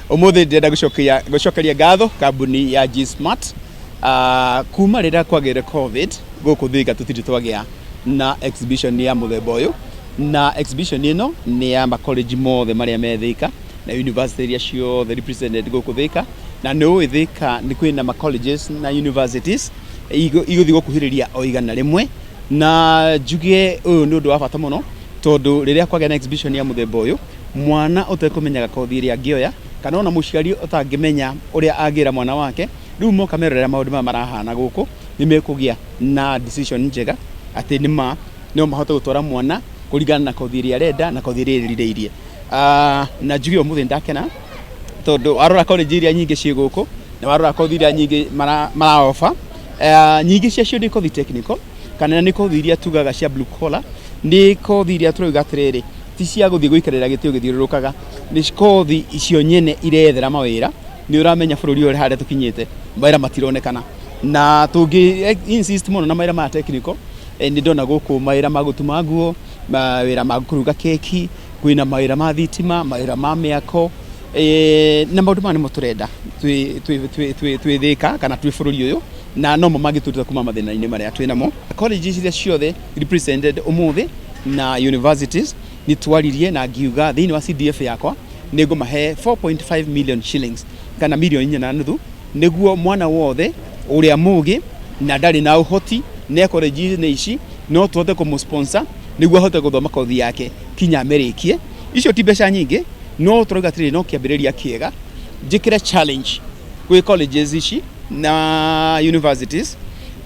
Umuthi ndĩrenda gũcokeria ngatho kambuni ya G-Smart. Kuma rĩrĩa kwagĩire COVID gũkũ Thika, tũtirĩ twagĩa na exhibition ya mũthemba ũyũ, na exhibition ĩno nĩ ya makoleji mothe marĩa me Thika na university iria ciothe represented gũkũ Thika. Na nĩ ũĩ Thika nĩ kwĩna ma colleges na universities igũthiĩ gũkuhĩrĩria o 100. Na njuge ũyũ nĩ ũndũ wa bata mũno, tondũ rĩrĩa kwagĩa na exhibition ya mũthemba ũyũ, mwana ũtekũmenyaga kothi ĩrĩa angĩoya, kana ona mũciari ũtangĩmenya ũrĩa angĩra mwana wake, rĩu moka merorera maũndũ maya marahana gũkũ, nĩ mekũgĩa na decision njega atĩ nĩ ma no mahote gũtwara mwana kũringana na kothi ĩrĩa arenda na kothi ĩrĩa ĩrirĩirie. Na njuge ũmũthĩ ndakena, tondũ warora college iria nyingĩ ciĩ gũkũ na warora kothi iria nyingĩ mara offer, nyingĩ ciacio nĩ kothi technical kana nĩ kothi iria tugaga cia blue collar, nĩ kothi iria tũrauga atĩrĩrĩ, ti cia gũthiĩ gũikarĩra gĩtĩ ũgĩthiũrũrũkaga, nĩ kothi icio nyene irethera mawĩra. Nĩ ũramenya bũrũri ũyũ harĩa tũkinyĩte, mawĩra matironekana, na tũngĩ insist mũno na mawĩra maya technical. Nĩ ndona gũkũ mawĩra ma gũtuma nguo, mawĩra ma kũruga keki, kwĩna mawĩra ma thitima, mawĩra ma mĩako, na maũndũ maya nĩmo tũrenda twĩ Thika kana twĩ bũrũri ũyũ, na nomo mangĩtũruta kuma mathĩna-inĩ marĩa twĩ namo. Colleges iria ciothe represented ũmũthĩ na universities, nĩ twaririe na ngiuga thĩinĩ wa CDF yakwa nĩ ngũmahe 4.5 million shillings, kana mirioni 4.5, nĩguo mwana wothe ũrĩa mũgĩ na ndarĩ na ũhoti ne college-inĩ ici, no tũhote kũmũ-sponsor nĩguo ahote gũthoma kothi yake kinya amĩrĩkie. Icio ti mbeca nyingĩ, no tũrauga atĩrĩrĩ, no kĩambĩrĩria kĩega. Njĩkĩre challenge gwĩ colleges ici na universities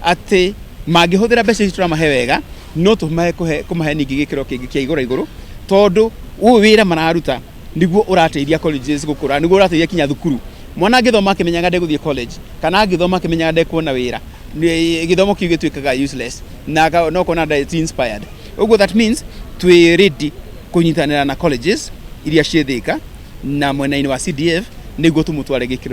atĩ mangĩhũthĩra mbeca ici tũramahe wega, no tũmahe kũmahe ningĩ gĩkĩro kĩngĩ kĩa igũrũ igũrũ, tondũ ũyũ wĩra mararuta nĩguo ũrateithia colleges gũkũra, nĩguo ũrateithia kinya thukuru. Mwana angĩthoma akĩmenyaga ndegũthiĩ college, kana angĩthoma akĩmenyaga ndekuona wĩra, gĩthomo kĩu gĩtuĩkaga useless na no kona ti inspired. Ũguo that means twĩ ready kũnyitanĩra na colleges iria ciĩ Thika na mwena-inĩ wa CDF nĩguo tũmũtware gĩkĩro.